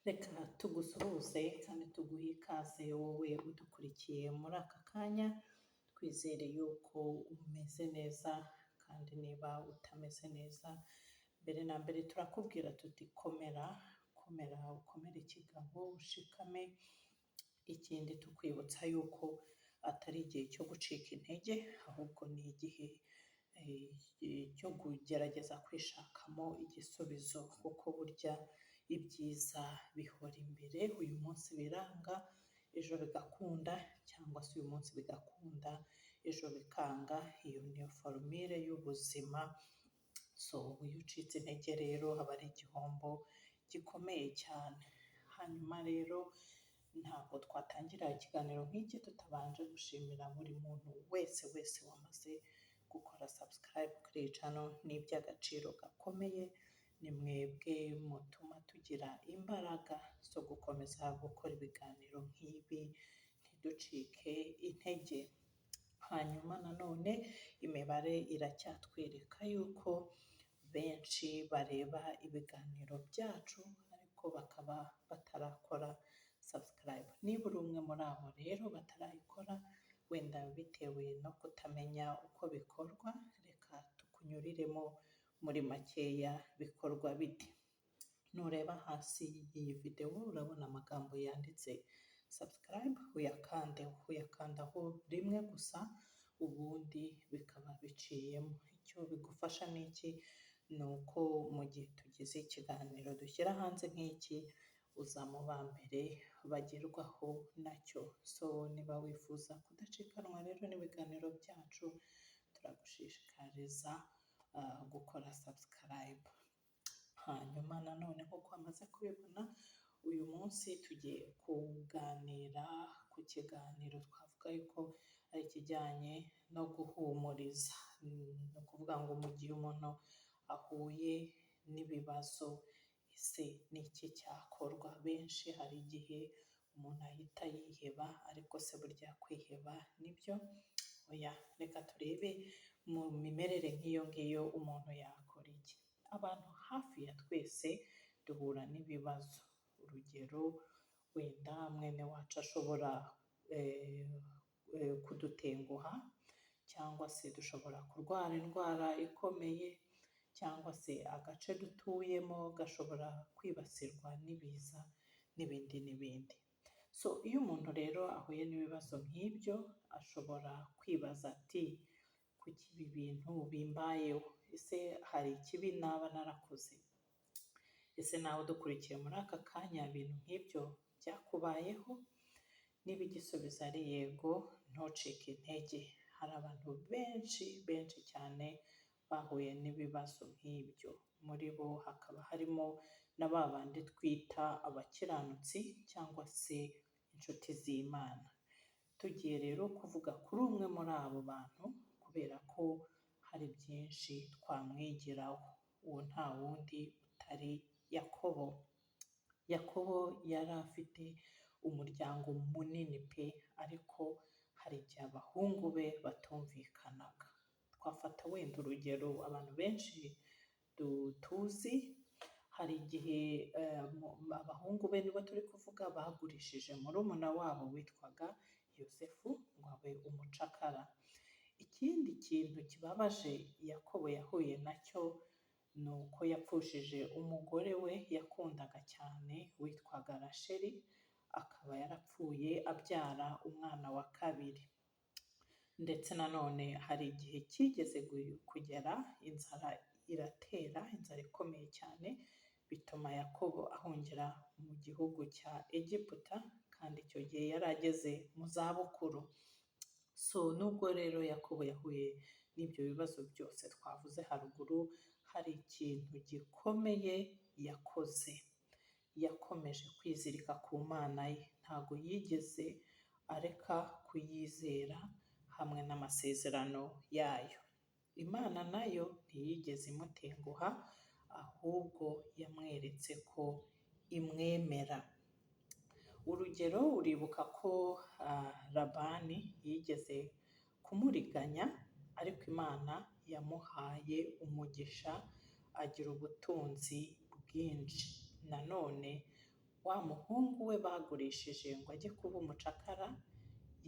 Reka tugusuhuze kandi tuguhe ikaze wowe udukurikiye muri aka kanya, twizere yuko umeze neza kandi niba utameze neza, mbere na mbere turakubwira tuti komera, komera ukomere ikigabo ushikame, ikindi tukwibutsa yuko atari igihe cyo gucika intege, ahubwo ni igihe cyo kugerageza kwishakamo igisubizo kuko burya ibyiza bihora imbere, uyu munsi biranga ejo bigakunda cyangwa se uyu munsi bigakunda ejo bikanga, iyo niyo formule y'ubuzima, so iyo ucitse intege rero aba ari igihombo gikomeye cyane. Hanyuma rero ntabwo twatangira ikiganiro nk'iki tutabanje gushimira buri muntu wese wese wamaze gukora subscribe kuri iyi channel, ni iby'agaciro gakomeye, ni mwebwe mutuma tugira imbaraga zo gukomeza gukora ibiganiro nk'ibi ntiducike intege. Hanyuma nanone imibare iracyatwereka yuko benshi bareba ibiganiro byacu ariko bakaba batarakora subscribe. Niba uri umwe muri abo rero batarayikora, wenda bitewe no kutamenya uko bikorwa, reka tukunyuriremo muri makeya bikorwa bite. Nureba hasi y'iyi videwo urabona amagambo yanditse subscribe, uyakandeho, uyakandaho rimwe gusa ubundi bikaba biciyemo. Icyo bigufasha ni iki? Ni uko mu gihe tugize ikiganiro dushyira hanze nk'iki, uza mu ba mbere bagerwaho nacyo. So niba wifuza kudacikanwa rero n'ibiganiro byacu, turagushishikariza gukora subscribe. Hanyuma nanone nk'uko wamaze kubibona, uyu munsi tugiye kuganira ku kiganiro twavuga yuko ari ikijyanye no guhumuriza. Ni ukuvuga ngo mu gihe umuntu ahuye n'ibibazo, ese ni iki cyakorwa? Benshi hari igihe umuntu ahita yiheba, ariko se burya kwiheba nibyo? Oya, reka turebe mu mimerere nk'iyo ngiyo umuntu yakora iki? Abantu hafi ya twese duhura n'ibibazo. Urugero wenda mwene wacu ashobora kudutenguha cyangwa se dushobora kurwara indwara ikomeye cyangwa se agace dutuyemo gashobora kwibasirwa n'ibiza n'ibindi n'ibindi. So iyo umuntu rero ahuye n'ibibazo nk'ibyo, ashobora kwibaza ati kuki ibi bintu bimbayeho? Ese hari ikibi naba narakoze? Ese nawe udukurikiye muri aka kanya ibintu nk'ibyo byakubayeho? Niba igisubizo ari yego, ntucike intege. Hari abantu benshi benshi cyane bahuye n'ibibazo nk'ibyo. Muri bo hakaba harimo na ba bandi twita abakiranutsi cyangwa se inshuti z'Imana. Tugiye rero kuvuga kuri umwe muri abo bantu kubera ko hari byinshi twamwigiraho. Uwo nta wundi utari Yakobo. Yakobo yari afite umuryango munini pe, ariko hari igihe abahungu be batumvikanaga. Twafata wenda urugero abantu benshi tuzi, hari igihe abahungu be nibo turi kuvuga bagurishije murumuna wabo witwaga Yosefu ngo abe umucakara. Ikindi kintu kibabaje Yakobo yahuye nacyo ni uko yapfushije umugore we yakundaga cyane witwaga Rasheli, akaba yarapfuye abyara umwana wa kabiri. Ndetse nanone hari igihe cyigeze kugera inzara iratera, inzara ikomeye cyane, bituma Yakobo ahungira mu gihugu cya Egiputa kandi icyo gihe yari ageze mu zabukuru. So nubwo rero Yakobo yahuye n'ibyo bibazo byose twavuze haruguru, hari ikintu gikomeye yakoze. Yakomeje kwizirika ku Mana ye, ntabwo yigeze areka kuyizera hamwe n'amasezerano yayo. Imana nayo ntiyigeze imutenguha, ahubwo yamweretse ko imwemera. Urugero uribuka ko Labani yigeze kumuriganya, ariko Imana yamuhaye umugisha agira ubutunzi bwinshi. Nanone Wa muhungu we bagurishije ngo ajye kuba umucakara,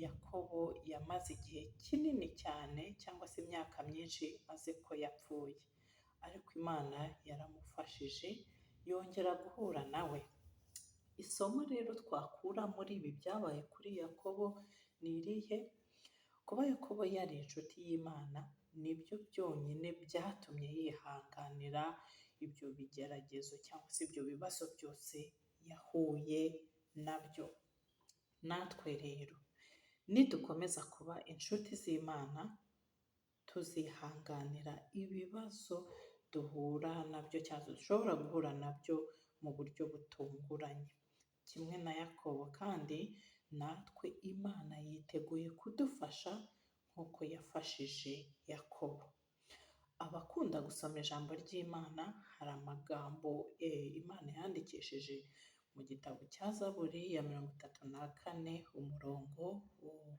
Yakobo yamaze igihe kinini cyane cyangwa se imyaka myinshi azi ko yapfuye, ariko Imana yaramufashije yongera guhura na we. Isomo rero twakura muri ibi byabaye kuri Yakobo ni irihe? Kuba Yakobo yari inshuti y'Imana nibyo byonyine byatumye yihanganira ibyo bigeragezo cyangwa se ibyo bibazo byose yahuye nabyo. Natwe rero nidukomeza kuba inshuti z'Imana, tuzihanganira ibibazo duhura nabyo cyangwa dushobora guhura nabyo mu buryo butunguranye. Kimwe na Yakobo kandi natwe Imana yiteguye kudufasha nk'uko yafashije Yakobo. Abakunda gusoma ijambo ry'Imana, hari amagambo Imana yandikishije mu gitabo cya Zaburi ya 34 umurongo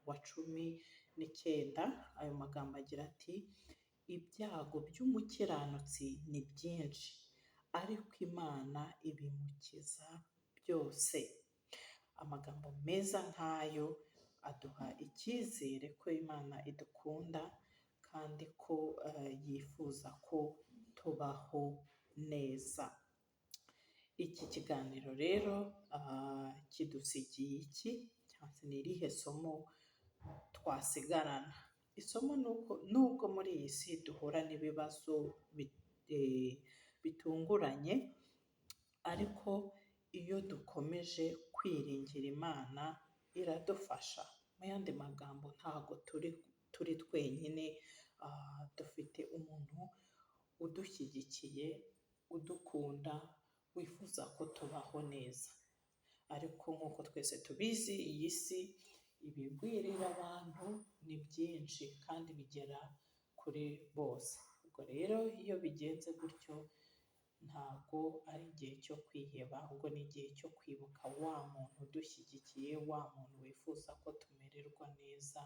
wa 19, ayo magambo agira ati: "Ibyago by'umukiranutsi ni byinshi, ariko Imana ibimukiza byose." Amagambo meza nk'ayo aduha icyizere ko Imana idukunda kandi ko yifuza ko tubaho neza. Iki kiganiro rero kidusigiye iki cyangwa se ni irihe somo twasigarana? Isomo ni uko nubwo muri iyi si duhura n'ibibazo bitunguranye, ariko iyo dukomeje kwiringira Imana iradufasha. Mu yandi magambo ntabwo turi twenyine, dufite umuntu udushyigikiye, udukunda, wifuza ko tubaho neza. Ariko nk'uko twese tubizi, iyi si ibigwirira abantu ni byinshi kandi bigera kuri bose. Ubwo rero iyo bigenze gutyo ntabwo ari igihe cyo kwiheba, ahubwo ni igihe cyo kwibuka wa muntu udushyigikiye, wa muntu wifuza ko tumererwa neza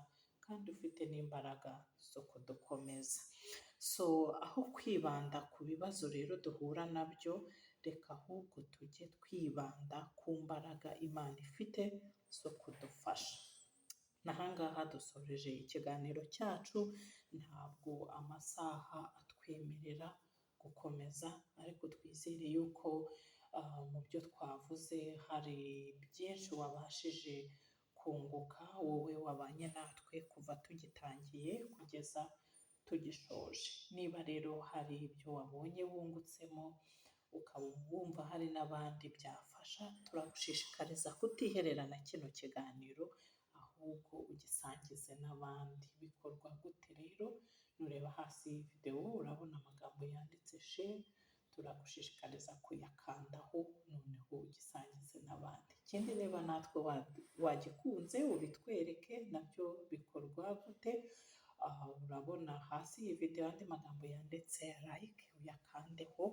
kandi ufite n'imbaraga zo kudukomeza. So aho kwibanda ku bibazo rero duhura nabyo, reka ahubwo tujye twibanda ku mbaraga Imana ifite zo kudufasha. N'aha ngaha dusoreje ikiganiro cyacu, ntabwo amasaha atwemerera gukomeza, ariko twizere yuko mu byo twavuze hari byinshi wabashije kunguka, wowe wabanye natwe kuva tugitangiye kugeza tugishoje. Niba rero hari ibyo wabonye wungutsemo, ukaba wumva hari n'abandi byafasha, turagushishikariza kutihererana kino kiganiro, ahubwo ugisangize n'abandi. Bikorwa gute rero? Nureba hasi y'iyi videwo urabona amagambo yanditse share, turagushishikariza kuyakandaho noneho ugisangize n'abandi. Ikindi niba natwe wagikunze ubitwereke, nabyo bikorwa gute? Urabona hasi y'iyi videwo andi magambo yanditse like, uyakandeho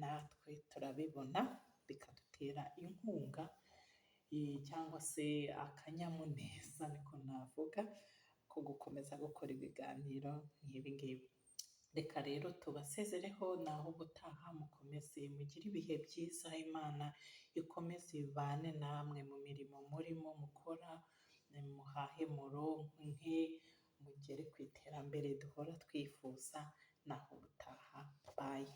natwe turabibona bikadutera inkunga cyangwa se akanyamuneza niko navuga ko gukomeza gukora ibiganiro nk'ibi ngibi. Reka rero tubasezereho, naho ubutaha mukomeze mugire ibihe byiza, Imana ikomeze ibane namwe mu mirimo murimo mukora, muhahe muronke, mugere ku iterambere duhora twifuza, naho ubutaha, bye.